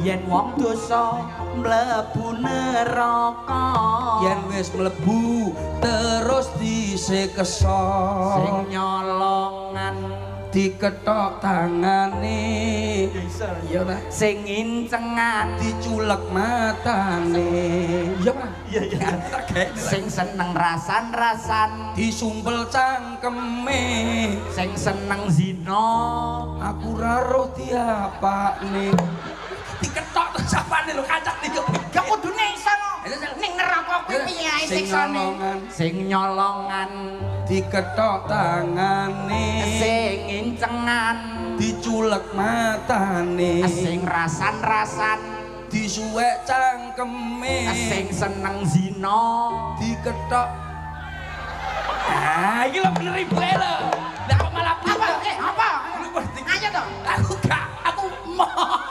Yen wong dosa mlebu neraka. Yen wis mlebu terus diseksa. Sing nyolongan diketok tangane. Iya ta? Sing ngincengan diculek matane. Iya, Pak. Iya, iya. Sing seneng rasan-rasan disumpel cangkeme. Sing seneng zina aku ra roh diapakne. Diketok terus apane lho kancane yo. Ya kudune iso no. Ning neraka kuwi piye ae Sing siksane. nyolongan sing nyolongan diketok tangane. Sing ngincengan diculek matane. Sing rasan-rasan disuwek cangkeme. Sing seneng zina diketok. Ah, iki lho bener ibuke lho. Lah kok malah Apa? Eh, apa? Lu pasti Ayo to. Aku gak, aku mau.